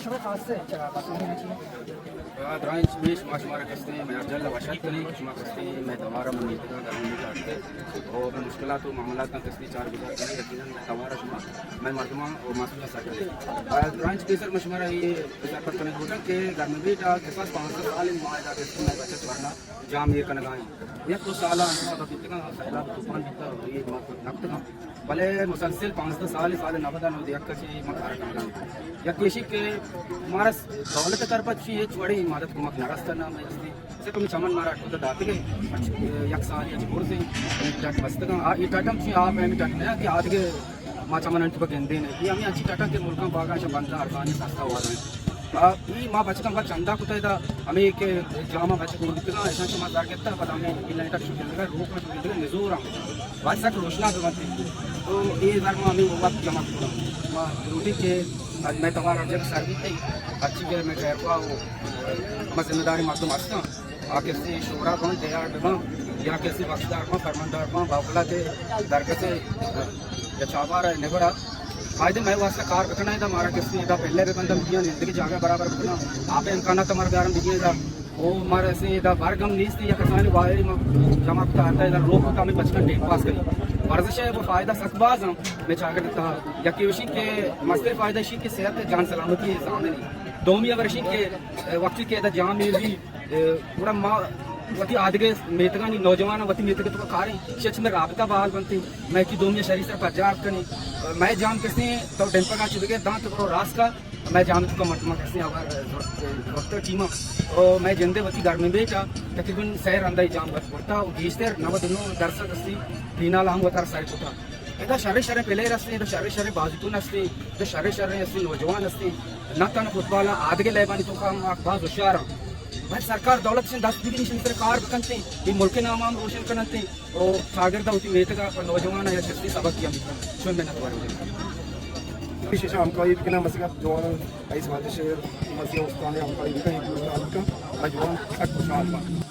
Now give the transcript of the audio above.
شما خاص سے چرا بس؟ درائیں چمیش ما شمارا کستیں، مئے جل وشت کنیں کہ شما کستیں، مئے توارا من نیتگا گرمی کارتے۔ او مشکلات و معاملات کستیں چار گزار کنیں، یقیناً مئے توارا شما، مئے مردمان و مسئولہ سر کنیں۔ درائیں چمیش سر میں شمارا یہ سرپد کنیں گوٹا کہ گرمی بیٹا کساس پانزدہ سال ما ادا کستیں، مئے بچت ورنا جام ایر کنگا ایں۔ یک دو سال ءَ انت ما بیتگاں، سیلاب طوفان بیتگ، اے ما کت نہ کتگاں۔ بلے مسلسل پانزدہ سال، سال نود ءَ نود یک ءَ چہ ما کار کنگا ایں۔ یک ایشی کہ مارا دولت ءِ طرف ءَ چی ہچ وڑیں مدد کمک نہ رستہ، نہ مئے ہستی۔ صرف ہمے چمن مارا کت داتگ ئے، یک سال یا چہ برز ایں، ٹٹ بستگاں۔ آ، اے ٹٹ ہم چی آپ ءِ ہمے ٹٹ نہ کہ آدگہ ما چمن انت پہ گندین۔ اے ہمے انچی ٹٹاں کہ ملکاں باگاں شہ بندہ ارزانی سستا وارن۔ آ، ای ما بچکاں وت چندہ کتہ ادا، ہمے کہ جاما بچک اردتگاں، اشاں شما در گپتہ، پدا ہمے ای لائٹا شو گندگا، روک شو گندگا، نزور ہم۔ باید سک روشنا بہ بنت۔ تو اے در ما ہمے وقت جمع کتہ۔ ما لوٹی کہ مئے توار ہر جگہ سر بیت، ہرچی کہ مئے خیر خواہ و ما ذمہ داری مردم ہستاں۔ آ کسی شورا بان، دیار ببان، یا کسی بخشدار بان، فرماندار بان، باولا تے درگتے یا چابار ہے نگڑا۔ فائدے مئے واسطہ کار بکنا ہے، دا مارا کسی دا پہلے ببندم دیا، زندگی جاگہ برابر بکنا۔ آپ امکانات ہمارا بیارم دیا دا۔ او مارا ایسے دا برگم نیست یا کسانی واہری ما جمع کتا آتا ہے، دا روک ہوتا ہمیں بچکن ٹائم پاس کری۔ ورزش ہے وہ فائدہ سک باز ہم میں چاگر دیتا۔ یا کہ وشی کہ مستر فائدہ شی کہ صحت جان سلامتی ہے ضامن ہے۔ دومی اگر شی کہ وقتی کہ دا جام میزی گڑا ما وتی آدگہ میتگانی نوجواناں وتی میتگ ءِ توکا کاریں، ایشی ءَ چہ مئے رابطہ بحال بنت، مئے یکی دومی ءَ شری سر پجار کنیں۔ مئے جام کسیں تو ڈمپگا چہ بگر داں تو برو راست کا، مئے جام ءِ توکا مردماں کسیں اگر زرت، زرت ٹیماں، او مئے جندے وتی گرمیں بیٹا تقریباً سئے رندا اے جام برتا و گیشتر نود و نو درسد استی فینال ہم وتارا سر کتا۔ ادا شریں شریں پلیئر ہستیں، ادا شریں شریں بازیکن ہستیں، ادا شریں شریں ہستیں نوجوان ہستیں۔ نہ تھنا فٹبال ءَ، آدگہ لیبانی توکا ہم باز ہوشیار اَنت۔ بلے سرکار دولت شن دست بگری، شن سر کار بکنتیں، اے ملک ءِ نام ہم روشن کننتیں، او چاگرد ءَ وتی میتگ ءَ پہ نوجوان ءَ یک چستی سبق دیان بکن۔ شمئے منت وار۔ پیش شما ہمکاری بکناں، مسئلہ جوان، رئیس واجہ شہر، مسئلہ استان ہمکاری بکن، ایک دوسرا بکن، نوجوان سک خوشحال بنت۔